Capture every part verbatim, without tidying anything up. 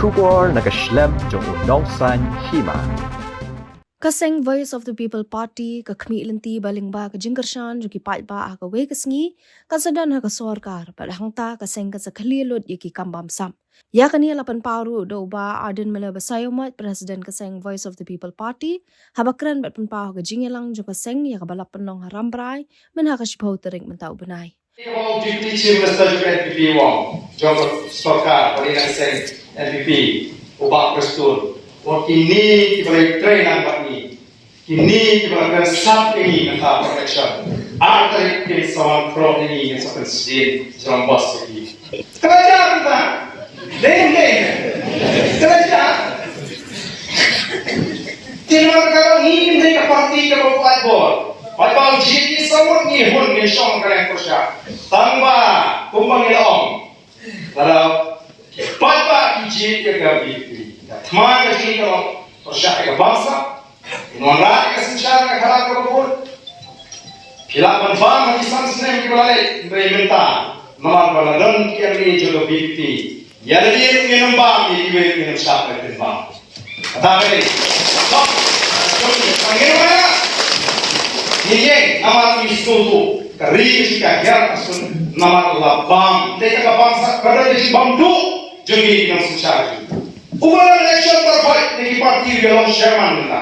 Khubor na ka shlem jong u nongsan hima. Ka seng Voice of the People Party ka khmih lynti ba lyngba ka jingkyrshan jong ki paidbah ha kawei ka sngi kan sa don ha ka sorkar, bad hangta ka seng kan sa khlieh lut ïa ki kam bamsap. Ïa kane la pynpaw ruh da u Bah Ardent Miller Basaiawmoit, President ka seng Voice of the People Party, haba kren bad pynpaw ha ka jingïalang jong ka seng ïa kaba la pynlong ha Rambrai mynha ka shiphew tarik mynta u bnai. Deputy Chief Minister jong N P P u ong, jong ka sorkar, ba dei na ka seng N P P, u Bah Prestone, u ong kine kiba la trei lang bad ngi, kine kiba la kren sap ïa ngi mynta ha election, ar tarik kin sa wan khroh ïa ngi, ngin sa pynsdien jrong bos ïa ki. Ka la jia mynta. Dei, dei. Ka la jia. Te namar kata ngi ngim dei ka party kaba buaid bor. Paidbah u jied ïa ngi sa ngut, ngi hun, ngin shong ka liang pyrshah. Tang ba kumba ngi la ong, lada paidbah ki jied ïa ka B J P, ka thma ka jong ngi ka long pyrshah ïa ka bamsap. Ngin wanrah ïa ka synshar, ka khadar kaba khuid. Phi lah ban bam ha ki san snem kiba la leit, hynrei mynta namar ba la don ki M L A jong ka V P P, ïa lade ruh ngin ym bam, ïa kiwei ruh ngin ym shah ban pynbam. Kata ka dei. Bam. Ngin wan, ngin ïeng namar ngi sngewthuh ka ri ka jong ngi ka hiar ka sun namar la bam. Te ka bamsap ka dei ka jingbam duh jong ngi ki nongsynshar. Uba la election baroh ne ki party u ïalong chairman mynta.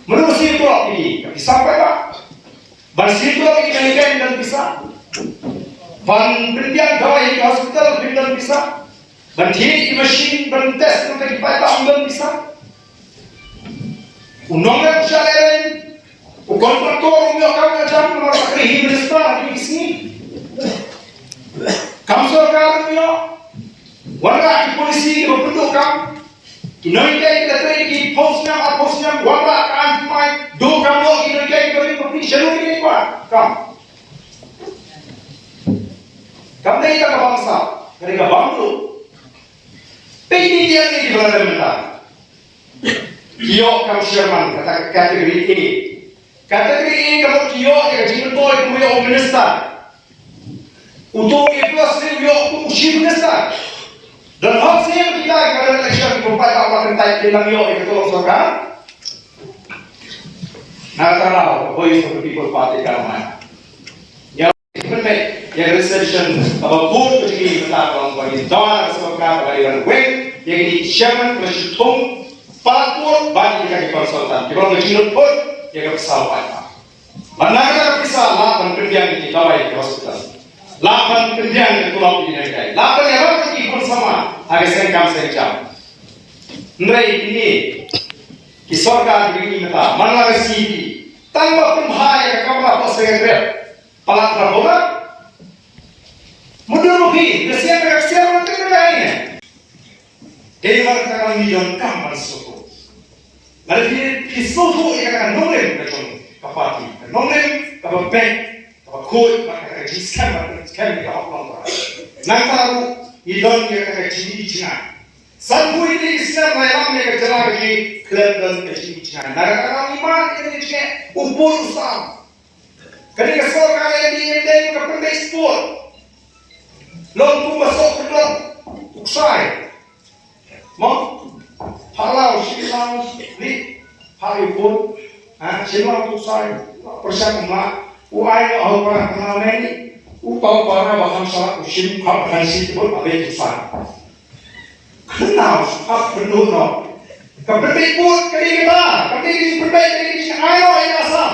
Mano ba siew tulop ïa ki? Ka pisa paidbah. Ban siew tulop ïa ki, nangta kin don pisa. Ban pynbiang dawai ïa ki hospital, kin don pisa. Ban thied ïa ki machine ban test, nangta ki paidbah, kin don pisa. U nongrep u shah lehrain, u contractor um ïoh kam, ka jam namar ba ka dei hi minister ha ki sngi. Kam sorkar um ïoh. Wanrah ki policy kiba pynduh kam. Ki nonghikai ki la trei ki phew snem, arphew snem, wanrah ka aiñ thymmai, duh kam noh ki nonghikai kiba ring bapli, sha no ki dei kwah kam. Kam dei ka bamsap, ka dei ka bam duh. Peit ïa kine kiba la rem mynta. Ki ïoh kam chairman, kata ka category A. Kata ka dei ka mut ki ïoh ïa ka jingmyntoi kum ïoh u minister. Uto u A plus u ïoh kum u chief minister. Don hok shisha kita kiba don election, kiba pat ba kyntait kin nang ïoh ïa kato ka sorkar. Na kata ka daw, Voice of the People Party ka ong, ïa pynbeit ïa ka resolution kaba vote ka jong ngi mynta, ka ong ba ngin dawa na ka sorkar ba ngin weng ïa kine ki chairman, kiba shu thung palat vote bad ïa kita ki consultant kiba long ka jinglut vote ïa ka pisa u paidbah. Bad na kata ka pisa lah ban pynbiang ïa ki dawai ïa ki hospital, lah ban pynbiang ïa ka tulop ïa ki nonghikai, lah ban ïarap ïa ki khun samla ha ka seng kam seng jam. Hynrei kine ki sorkar kiba ngi mynta, man la ka C P, tang ba pynbha ïa ka kamra hapoh Secretariat, palat rabona. Mudui ruh phi, ka siang ka siang ruh ka siang. Dei namar kata ka ngi donkam ban sngewthuh. Lada phi, phi sngewthuh ïa ka nongrim ka jong ka party, ka nongrim kaba beit, kaba khuid, bad ka jingskhem, bad ka jingskhem ïa ka hok longkmie. Nangta ruh ngi don ïa ka jingïohi jngai. Sanphew tylli ki snem la ïalam ïa ka jylla ka jong ngi khlem don ka jingïohi jngai. Na kata ka daw ngi mad ïa ka jingïohi, u pud u sam. Kane ka sorkar M D A M D ka pynbeit sport. Long kumba soh pynlong u ksai. Mo? Pha law shi law li. Pha ïa u pud. Ha, shi law u ksai. Pyrshang ma u ai u hau para kena meni. U tau para ba kham sala u shim kham khan shi pud ba beit u ksai. Kena u kham pynduh noh. Ka pynbeit pud ka dei kata. Ka dei ka jingpynbeit, ka dei ka jingai noh ïa ka Assam.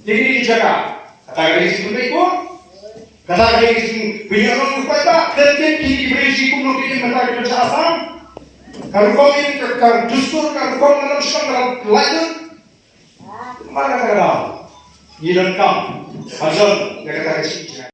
Ïa kine ki jaka. Kata ka dei ka jingpynbeit pud. Kata ka dei ka jingpynïaid long ïa u paidbah. Khlem tip kine ki briew jingkumno ki im mynta ki don sha Assam. Ka rukom im, ka, ka dustur, ka rukom nongshong, ka la lait lut. Namar kata ka daw ngi donkam ban don ïa kata ka jingpynïaid.